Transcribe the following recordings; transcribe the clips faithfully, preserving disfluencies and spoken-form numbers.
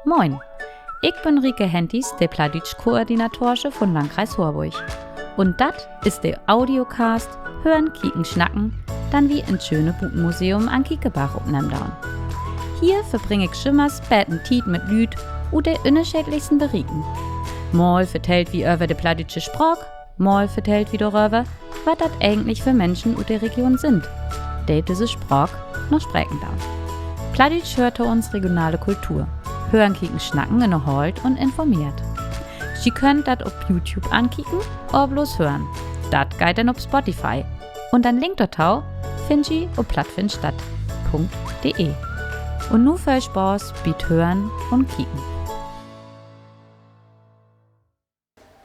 Moin. Ik bün Rieke Henties, de Plattdüütsch-Koordinatorsche von Landkreis Horborg. Un dat is de Audiocast Hören, Kieken, Snacken, den wi in't schöne Butenmuseum an Kiekebarg opnehmen doon. Hier verbring ik jümmers beten Tiet mit Lüüd ut de ünnerscheedlichsten Berieken. Mal vertellt wi över de plattdüütsche Spraak, mal vertellt wi doröver, wat dat egentlich för Minschen ut de Region sünd, de düsse Spraak noch spreken doot. Plattdüütsch höört to uns regionale Kultur. Hören, Kieken, Snacken ünnerhoolt un informeert. Ji köönt dat op YouTube ankieken oder bloots hören. Dat geiht denn op Spotify. Un den Link dorto finnt ji op plattfindstadt punkt de. Un nu veel Spaaß bi't Hören un Kieken.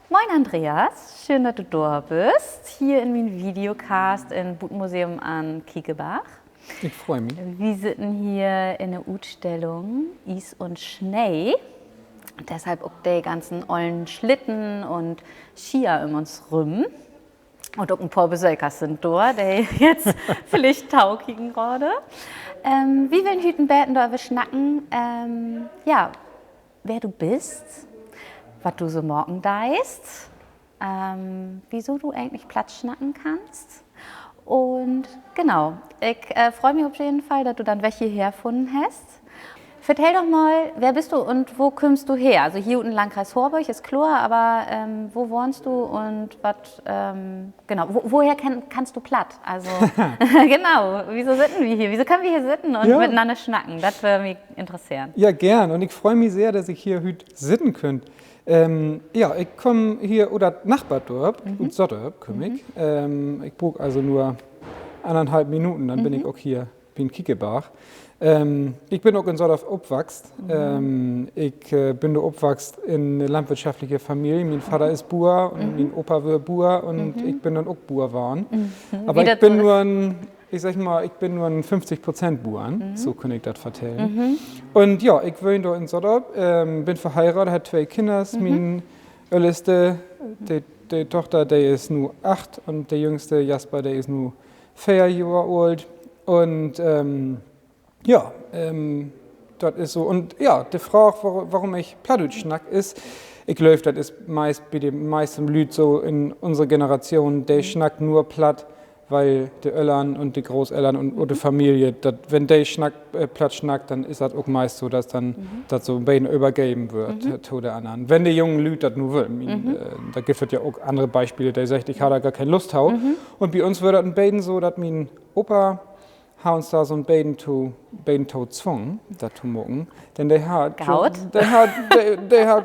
Moin Andreas, schöön, dat du dor büst, hier in mien Videocast in't Butenmuseum an Kiekebarg. Ik frei mi. Wi sitten hier in de Utstellung Ies un Snee. Deshalb ok de ganzen ollen Schlitten un Skier üm uns rüm. Un ok en poor Besökers sünd dor, de jetzt villicht tokieken graad. Wi willen hüüt en beten doröver snacken, ja, wer du büst, wat du so maken deist, wieso du egentlich Platt snacken kannst. Un genau, ik frei mi op jeden Fall, dat du den Weg hierher funnen hest. Vertell doch mal, wer büst du un wo kümmst du her? Also hier ut den Landkreis Horborg is kloor, aver wo wahnst du un wat, genau, woher kannst du Platt? Also genau, wieso sitten wi hier? Wieso köönt wi hier sitten un mitenanner snacken? Dat wöör mi interesseren. Ja, geern. Un ik frei mi sehr, dat ik hier hüüt sitten kunn. Ja, ik kaam hier ut dat Nachbardörp, ut Soddorf kaam ik. Ik bruuk also nur annerthalf Minuten, denn bün ik ok hier bi'n Kiekebarg. Ik bün ok in Soddorf opwachsen. Ik bün dor opwachsen in 'ne landwirtschaftliche Familie. Mien Vadder is Buer un mien Opa weer Buer un ik bün denn ok Buer worrn. Aver ik bün nur en, ik segg mal, ik bün nur en föfftig Prozent Buer, so kunn ik dat vertellen. Un ja, ik wahn dor in Soddorf, bün verheiraadt, heff twee Kinners. Mien öllste, de Dochter, de is nu acht un de jüngste, Jasper, de is nu veer Johr oolt. Un ja, dat is so. Un ja, de Fraag, worüm ik Plattdüütsch snack, is, ik glööv, dat is meist bi de meisten Lüüd so in unse Generatschoon, de snackt nur Platt, wiel de Öllern un de Grootöllern un de Familie, dat, wenn de Platt snackt, denn is dat ok meist so, dat denn dat so 'n beten övergeven wöör to de annern, wenn de jungen Lüüd dat nu wüllt. Dat gifft dat ja ok annere Bispelen, de seggt, ik harr dor gor keen Lust to. Un bi uns wöör dat en beten so, dat mien Opa harr uns dor so 'n beten to, beten to zwungen, dat to maken. Denn de harr, de harr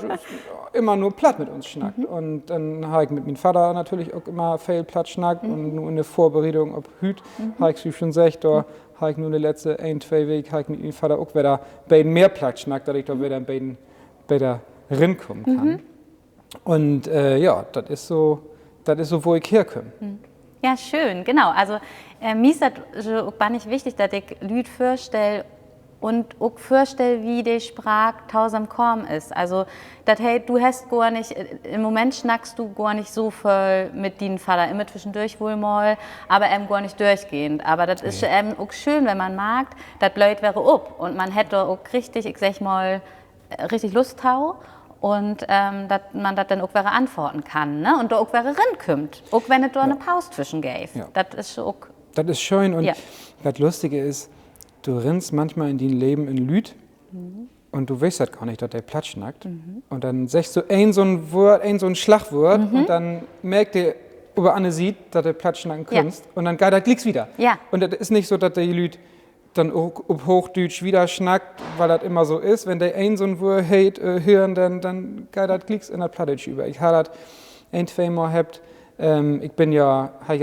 jümmer nur Platt mit uns snackt. Un denn harr ik mit mien Vadder natürlich ok jümmer veel Platt snackt. Un nu in de Vörbereidung op hüüt harr ik jo schon seggt, dor harr ik nu de letzte een, twee Week harr ik mit mien Vadder ok wedder beten mehr Platt snackt, dat ik dor wedder en beten beter rinkamen kann. Un ja, dat is so, wo ik herkaam. Ja, schöön, genau. Also mi is dat ok bannig wichtig, dat ik Lüüd vörstell un ok vörstell, wo de Spraak tosamen kamen is. Also dat heet, du hest gor nich, in'n Moment snackst du gor nich so veel mit dien Vadder, jümmer twüschendörch woll mal, aver even gor nich dörchgehend. Aver dat is even ok schöön, wenn man markt, dat blöht wedder op un man hett dor ok richtig, ik segg mal, richtig Lust to. Un dat man dat denn ok wedder anfaten kann, ne? Un dor ok wedder rinkümmt, ok wenn dat dor 'ne Paus twüschen geev. Dat is ok, dat is schöön. Un dat Lustige is, du rinnst manchmal in dien Leven in Lüüd un du weetst dat gor nich, dat de Platt snackt. Un denn seggst du een so'n Woort, een so'n Slagwoort un denn markt de op de anner Siet, dat du Platt snacken kunnst un denn geiht dat glieks wieder. Un dat is nich so, dat de Lüüd denn ok op Hoochdüütsch wieder snackt, wiel dat jümmer so is, wenn de een so'n Woort höört, denn, denn geiht dat glieks in dat Plattdüütsch över. Ik harr dat een, twee Mal hatt, ik bün ja, harr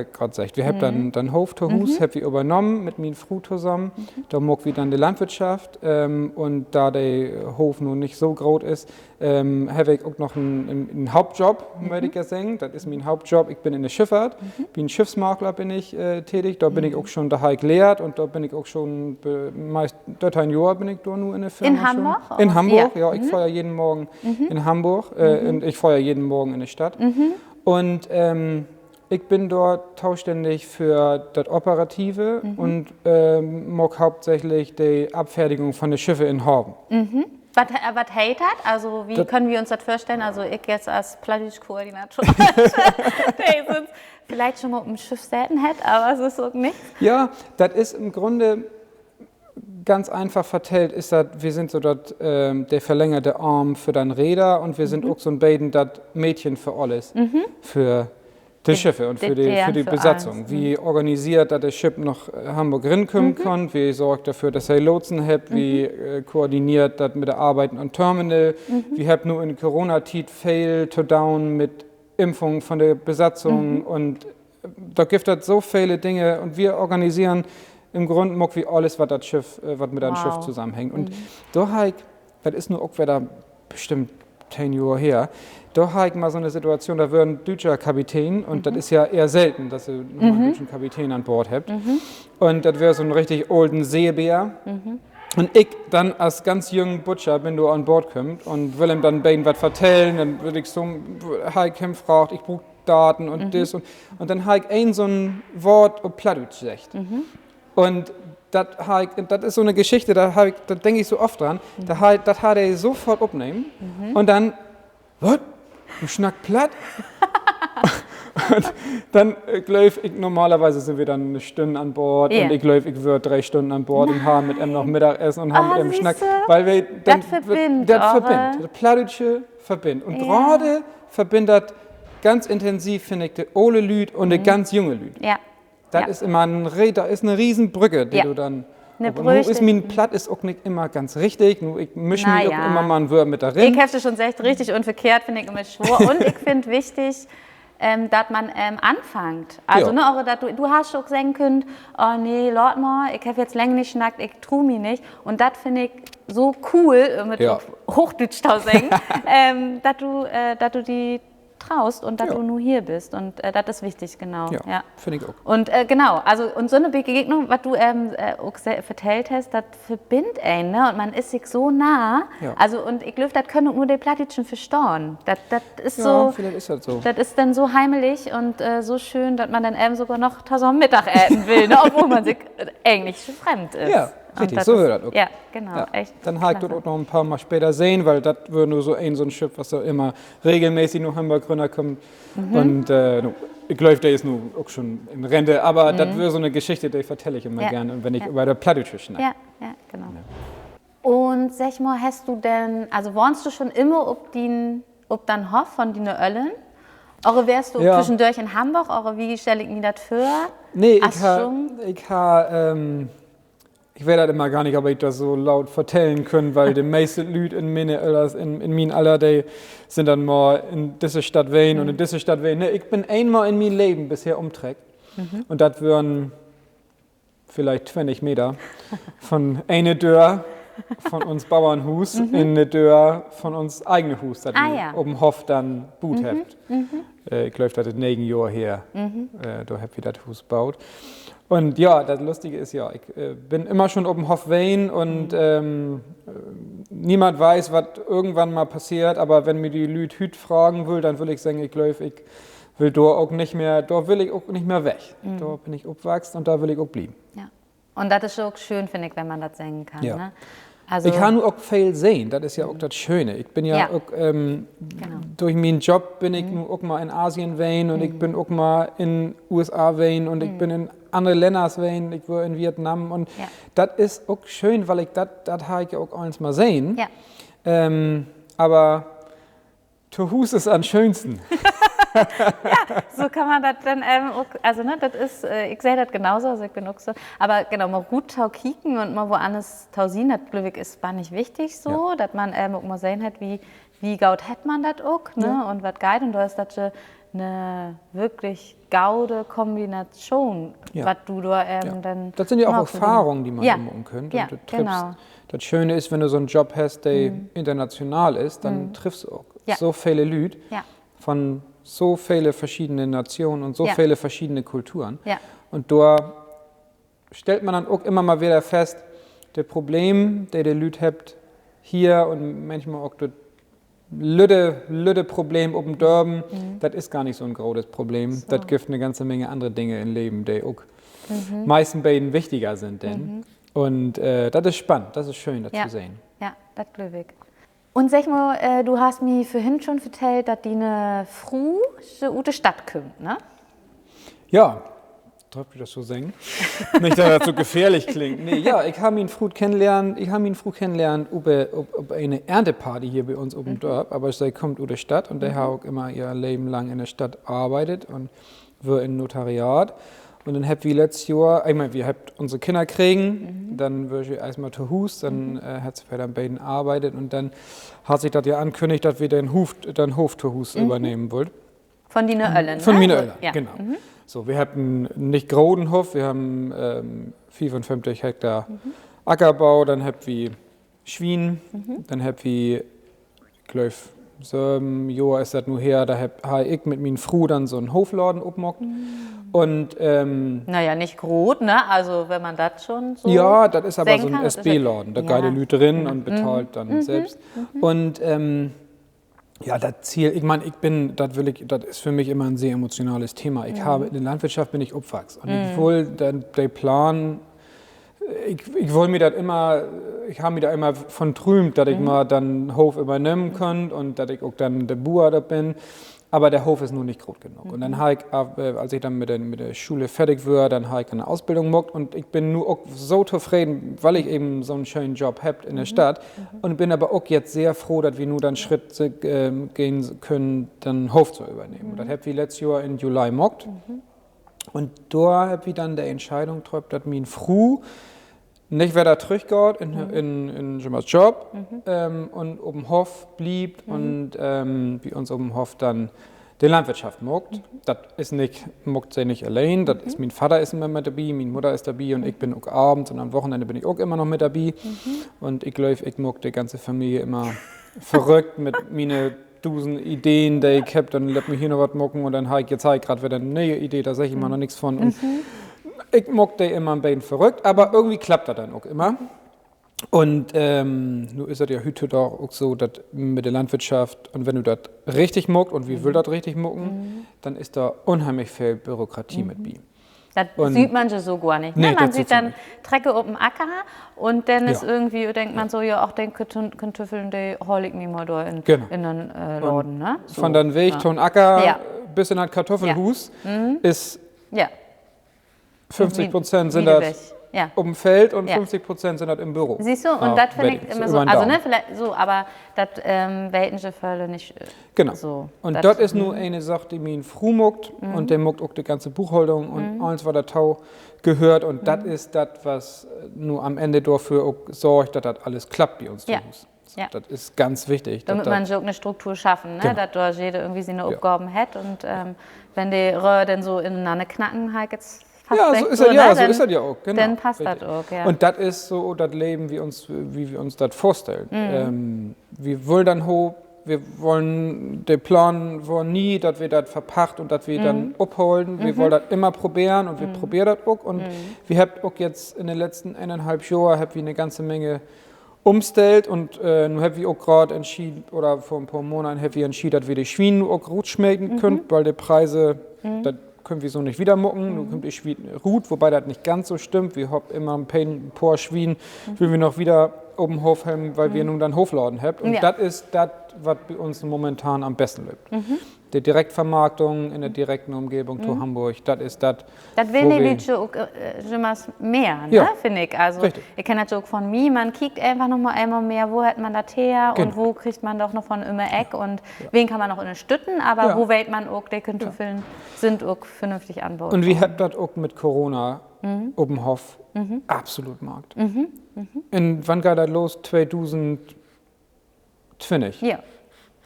ik graad seggt, wi hebbt denn den Hoff to Huus, hebbt wi övernahmen mit mien Fru tosamen. Dor maakt wi denn de Landwirtschaft. Un dor de Hoff nu nich so groot is, heff ik ok noch en Hauptjob, mutt ik ja seggen. Dat is mien Hauptjob. Ik bün in de Schiffahrt, bi 'n Schiffsmakler bün ik tätig. Dor bün ik ok schon, dor harr ik lehrt un dor bün ik ok schon, meist dörteihn Johr bün ik dor nu in de Firma. In Hamborg? Ja, ik fohr jeden Morgen in Hamborg. Un ik fohr jeden Morgen in de Stadt. Un Ik bün dor tostännig för dat Operative un maak hauptsächlich de Affertigung von de Schiffe in Haven. Wat heet dat? Also, wo köönt wi uns dat vörstellen? Also, ik jetzt as Plattdüütsch-Koordinatorin, de villicht schon mal op en Schiff seten hett, aver so is ok nix. Ja, dat is in'n Grunne ganz eenfach vertellt, is dat, wi sünd so dat, de verlängerte Arm för den Reeder un wi sünd ok so'n beten dat Mädchen för allens, för de Schiffe un för de Besatzung. Wi organiseert, dat de Schipp na Hamborg rinkaamen kann. Wi sorgt dorför, dat se Lotsen hebbt. Wi koordineert dat mit de Arbeiten an't Terminal. Wi hebbt nu in Coronatiet veel to doon mit Impfung von de Besatzung un dor gifft dat so vele Dinge un wi organiseert, in'n Grunne maakt wi allens, wat dat Schiff, wat mit dat Schiff tosamenhängt. Un dor harr ik, dat is nu ok wedder bestimmt teihn Johr her, dor harr ik mal so 'ne Situation, dor weer en düütscher Kapitän un dat is ja ehr selten, dat se noch mal en düütschen Kapitän an Boord hebbt. Un dat weer so 'n richtig olen Seebär. Un ik denn as ganz jung Butscher bün dor an Boord kaamt un will em denn beten wat vertellen. Denn will ik so, harr ik em fraagt, ik bruuk Daten un dit un, un denn harr ik een so'n Woort op Plattdüütsch seggt. Un dat is so 'ne Geschichte, dat denk ik so oft dran. Dat harr de sofort opnehmen. Un denn: Wat? Du snackst Platt? Un denn glööv ik, normalerwies sünd wi denn 'ne Stünn an Boord un ik glööv, ik weer dree Stünnen an Boord un harr mit em noch Middagessen un harr mit em snackt, wiel wi, dat verbinnt, dat Plattdüütsche verbinnt. Un grade verbinnt dat ganz intensiv, finn ik, de ole Lüüd un de ganz junge Lüüd. Dat is, dat is 'ne riesen Brügge, de du denn, nu is mien Platt is ok nich immer ganz richtig, nu, ik misch mi ok immer mal 'n Wöör mit dor rin. Ik heff dat schon seggt, richtig un verkehrt finn ik immer swoor. Un ik finn wichtig, dat man anfangt. Also, ne, aver dat du, du harrst ok seggen kunnt: Oh nee, laat mal, ik heff jetzt länger nich snackt, ik tro mi nich. Un dat finn ik so cool, üm dat op Hoochdüütsch to seggen, dat du, dat du di trost un dat du nu hier büst. Un dat is wichtig, genau. Ja, finn ik ok. Un genau, also, un so 'ne Begegnung, wat du ok vertellt hest, dat verbinnt een, ne? Un man is sik so nah. Also, un ik glööv, dat köönt ok nur de Plattdüütschen verstahn. Dat is so, dat is denn so heimelig un so schöön, dat man denn even sogor noch tosamen Middag eten will, ne? Obwohl man sik egentlich fremd is. Ja, richtig, so weer dat ok. Ja, genau. Denn harr ik dat ok noch en poor Mal später sehn, wiel dat weer nu so een, so'n Schipp, wat so immer regelmäßig na Hamborg rünnerkummt. Un ik glööv, de is nu ok schon in Rente, aver dat weer so 'ne Geschichte, de vertell ik immer geern, wenn ik över dat Plattdüütsche snack. Un segg mal, hest du denn, also wahnst du schon immer op den Hoff von diene Öllern? Oder weerst du twüschendörch in Hamborg? Oder wo stell ik mi dat vör? Nee, ik harr, ik harr, ik weet dat immer gor nich, of ik dat so luut vertellen kunn, wiel de meeste Lüüd in miene Öllers, in mien Öller, de sünd denn mal in disse Stadt ween un in disse Stadt ween. Nee, ik bün eenmal in mien Leven bisher ümtreckt. Un dat weren villicht twintig Meter von ene Döör von uns Bauernhuus in de Döör von uns egene Huus, dat wi op 'n Hoff denn buut hebbt. Ik glööv, dat is negen Johr her. Dor hebbt wi dat Huus buut. Un ja, dat Lustige is ja, ik bün immer schon op 'n Hoff ween un niemand weet, wat irgendwann mal passeert, aver wenn mi de Lüüd hüüt fragen wüllt, denn will ik seggen, ik glööv, ik will dor ok nich mehr, dor will ik ok nich mehr weg. Dor bün ik opwussen un dor will ik ok blieven. Un dat is ok schöön, finn ik, wenn man dat seggen kann, ne? Ik harr nu ok veel sehn, dat is ja ok dat Schöne. Ik bün ja ok, dörch mien Job bün ik nu ok mal in Asien ween un ik bün ok mal in U S A ween un ik bün in anner Länner ween, ik weer in Vietnam un dat is ok schöön, wiel ik dat, dat harr ik ja ok allens mal sehn. Aver to Huus is an'n schöönsten. So kann man dat denn even ok, also, ne, dat is, ik seh dat genauso, also ik bün ok so. Aver genau, mal rut to kieken un mal woanners to sien, dat, glööv ik, is bannig wichtig so, dat man even ok mal sehn hett, wo, wo goot hett man dat ok, ne, un wat geiht. Un dor is dat ja 'ne würklich gode Kombination, wat du dor even denn, dat sünd ja ok Erfahrungen, de man maken kann. Un dat Schöne is, wenn du so'n Job hest, de international is, denn triffst du ok so vele Lüüd von so vele verschiedene Nationen un so vele verschiedene Kulturen. Un dor stellt man denn ok immer mal wedder fast, de Problemen, de de Lüüd hebbt hier un manchmal ok dat lütte, lütte Problem op 'n Dörpen, dat is gor nich so 'n grotes Problem. Dat gifft 'ne ganze Menge annere Dinge in 't Leven, de ok meist en beten wichtiger sünd denn. Un dat is spannend, dat is schöön, dat to sehn. Ja, dat glööv ik. Un segg mal, du hest mi vörhen schon vertellt, dat diene Fru so ut de Stadt kümmt, ne? Ja, dröff ik dat so seggen? Nich, dat dat so gefährlich klingt. Nee, ja, ik heff mien Fru kennenlehrt, ik heff mien Fru kennenlehrt op, op ene Ernteparty hier bi uns op 'n Dörp, aver se kummt ut de Stadt un de harr ok immer ehr Leven lang in de Stadt arbeidt un wöör in Notariat. Un denn hebbt wi letzt Johr, ik meen, wi hebbt unse Kinner kregen, denn wöör se eerstmal to Huus, denn hett se wedder en beten arbeidt un denn harr sik dat ja ankünnigt, dat wi den Hoff, den Hoff to Huus övernehmen wullt. Von diene Öllern, von miene Öllern, genau. So, wi hebbt en nich groten Hoff, wi hebbt fiefunföfftig Hektar Ackerbau, denn hebbt wi Swien, denn hebbt wi, ik glööv, söven Johr is dat nu her, dor heff, harr ik mit mien Fru denn so 'n Hoffladen opmaakt. Un, na ja, nich groot, ne? Also, wenn man dat schon so, ja, dat is aver so 'n S-B-Laden, dor geiht de Lüüd rin un betahlt denn sülvst. Un ja, dat Ziel, ik meen, ik bün, dat will ik, dat is för mi immer en sehr emotionales Thema. Ik heff, in de Landwirtschaft bün ik opwussen un ik wull denn de Plaan, ik, ik wull mi dat immer, ik heff mi dor immer von dröömt, dat ik mal denn Hoff övernehmen kunn un dat ik ok denn de Buer dor bün. Aver de Hoff is nu nich groot genoog. Un denn harr ik, as ik denn mit de, mit de Schole fardig wöör, denn harr ik 'ne Ausbildung maakt un ik bün nu ok so tofreden, wiel ik even so 'n schönen Job heff in de Stadt. Un bün aver ok jetzt sehr froh, dat wi nu den Schritt gahn köönt, den Hoff to övernehmen. Dat hebbt wi letzt Johr in Juli maakt. Un dor hebbt wi denn de Entscheidung tröfft, dat mien Fru nich wedder trüchgaht in, in, in jümmers Job un op 'n Hoff blifft un bi uns op 'n Hoff denn de Landwirtschaft maakt. Dat is nich, maakt se nich alleen, dat is, mien Vadder is immer mit dorbi, mien Mudder is dorbi un ik bün ok avends un an Wochenenne bün ik ok immer noch mit dorbi. Un ik glööv, ik maak de ganze Familie immer verrückt mit miene dusend Ideen, de ik heff, denn laat mi hier noch wat maken un denn harr ik, jetzt harr ik graad wedder 'ne ne'e Idee, dor segg ik mal noch nix von. Un ik maak de immer en beten verrückt, aver irgendwie klappt dat denn ok immer. Un nu is dat ja hüüttodaags ok so, dat mit de Landwirtschaft, un wenn du dat richtig maakst, un wi wüllt dat richtig maken, denn is dor unheimlich veel Bürokratie mit bi. Dat süht man ja so gor nich, ne? Man süht denn Trecker op 'n Acker un denn is irgendwie, denkt man so, ja, ach, de Kantüffeln, de haal ik mi mal dor in, in den Laden, ne? Von den Weg to'n Acker bit in dat Kartuffelhuus is fünfzig Prozent sünd dat op 'n Feld un fünfzig Prozent sünd dat in't Büro. Sühst du, un dat finn ik immer so, also, ne, so, aver dat weten ja vele nich so. Un dat is nu ene Saak, de mien Fru maakt un de maakt ok de ganze Buchhaltung un allens, wat dorto gehöört. Un dat is dat, wat nu an't Enn dorför ok sorgt, dat dat allens klappt bi uns to Huus. Dat is ganz wichtig, dormit man sik ok 'ne Struktur schaffen, ne? Dat dor jeder irgendwie siene Opgaven hett un wenn de Rööd denn so inenanner knacken, harr ik jetzt fast seggt, so is dat ja ok, genau. Denn passt dat ok, ja. Un dat is so dat Leven, wi uns, wi wi uns dat vörstellt. Wi wüllt denn hoop, wi wüllt, de Plaan weer nie, dat wi dat verpacht un dat wi denn ophollen. Wi wüllt dat immer proberen un wi probeert dat ok. Un wi hebbt ok jetzt in de letzten eenunhalf Johr hebbt wi 'ne ganze Menge ümstellt un nu hebbt wi ok graad entschieden, oder vör 'n poor Maanden hebbt wi entschieden, dat wi de Swien nu ok rutsmeten köönt, wiel de Preise, dat köönt wi so nich wieder maken. Nu kaamt de Swien rut, wobei dat nich ganz so stimmt. Wi hebbt immer en poor Swien, wüllt wi noch wieder op 'n Hoff hebben, wiel wi nu den Hoffladen hebbt. Un dat is dat, wat bi uns momentan an'n besten löppt. De Direktvermarktung in de direkten Ümgevung to Hamborg, dat is dat, dat wüllt de Lüüd ok jümmers mehr, ne, finn ik. Also ik kenn dat ja ok von mi, man kiekt eenfach noch mal eenmal mehr, wo hett man dat her un wo kriggt man doch noch von üm de Eck un wen kann man noch ünnerstütten, aver wo weet man ok, de Kantüffeln sünd ok vernünftig anbaut. Un wi hebbt dat ok mit Corona op 'n Hoff absolut markt. In, wann geiht dat los? Tweedusend twintig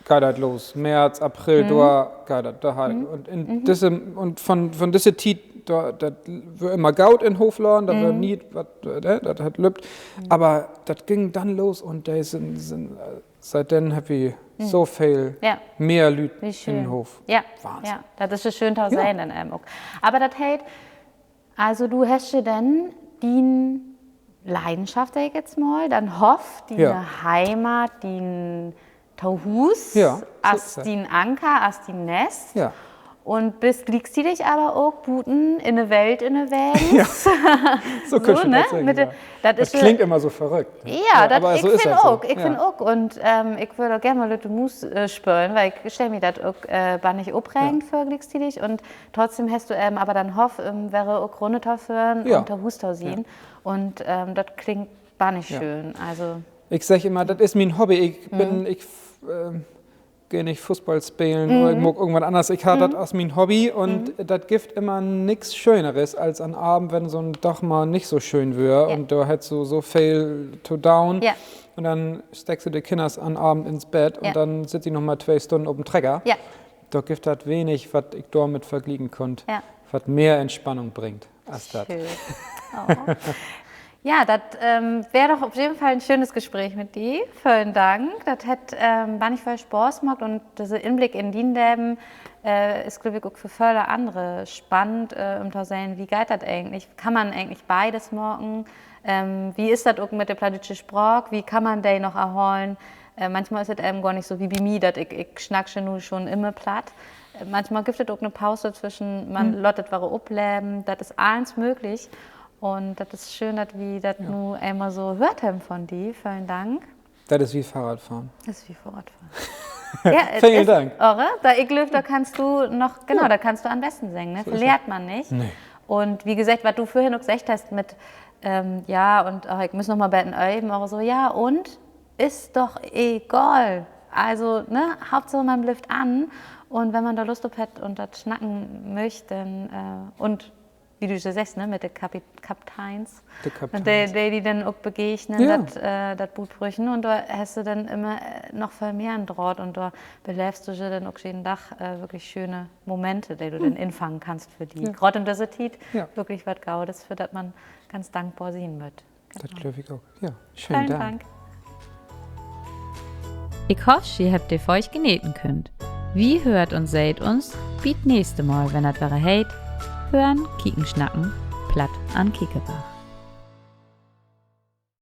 geiht dat los. März, April, dor geiht dat, dor harr ik, un in disse, un von, von disse Tiet, dor, dat weer immer goot in'n Hoffladen, dor weer nie wat, dat hett löppt. Aver dat güng denn los un de sünd, sünd, siet denn hebbt wi so veel mehr Lüüd in'n Hoff. Wahnsinn. Dat is so schöön to sehn denn even ok. Aver dat heet, also du hest ja denn dien Leidenschaft, segg ik jetzt mal, den Hoff, diene Heimat, dien to Huus, as dien Anker, as dien Nest. Un büst gliektiedig aver ok buten in de Welt ünnerwegens. So, ne? Dat klingt immer so verrückt. Ja, dat, ik finn ok, ik finn ok. Un ik wöör ok geern mal lütte Muus spölen, wiel ik stell mi dat ok bannig opregend vör gliektiedig. Un trotzdem hest du even aver den Hoff, üm wedder ok rünner to föhren un to Huus to sien. Un dat klingt bannig schöön. Also ik segg immer, dat is mien Hobby. Ik bün, ik geh nich Football spelen oder ik maak irgendwat anners. Ik harr dat as mien Hobby un dat gifft immer nix Schöneres as an Avend, wenn so'n Dag mal nich so schöön weer un dor hest du so veel to doon. Un denn steckst du de Kinners an Avend ins Bett un denn sitt de noch mal twee Stünnen op 'n Trecker. Dor gifft dat wenig, wat ik dormit verglieken kunn, wat mehr Entspannung bringt as dat. Ja, dat weer doch op jeden Fall en schönes Gespreek mit di. Velen Dank. Dat hett bannig veel Spaaß maakt un düsse Inblick in dien Leven is, glööv ik, ok för vele annere spannend, üm to sehn, wie geiht dat egentlich? Kann man egentlich beides maken? Wie is dat ok mit de plattdüütsche Spraak? Wie kann man de noch erholen? Manchmal is dat even gor nich so wie bi mi, dat ik, ik snack ja nu schon immer Platt. Manchmal gifft dat ok 'ne Paus twüschen, man laat dat wedder opleven. Dat is allens mööglich. Un dat is schöön, dat wi dat nu eenmal so höört hebben von di. Velen Dank. Dat is wie Fahrradfahren. Dat is wie Fahrradfahren. Oder? Ik glööv, dor kannst du noch, genau, dor kannst du an'n besten seggen, ne? Verleert man nich. Un wie geseggt, wat du vörhen ok seggt hest mit, ja, un ik müss noch mal beten öven oder so, ja, un is doch egal. Also, ne, Hauptsache, man blifft an. Un wenn man dor Lust op hett un dat snacken möcht, denn, un wie du so seggst, ne, mit de Kapi-, Kapteins, de, de di denn ok begegnen, dat, dat Butbrüchen. Un dor hest du denn immer noch veel mehr en Draht un dor beleevst du ja denn ok jeden Dag würklich schöne Momente, de du denn infangen kannst för di. Graad in düsse Tiet würklich wat Godes, för dat man ganz dankbor sien mööt. Dat glööv ik ok. Ja, schönen Dank. Ik hoff, ji hebbt de Folg geneten kunnt. Wi höört un seht uns bi't nächste Mal, wenn dat wedder heet: Hören, kieken, snacken, Platt an'n Kiekebarg.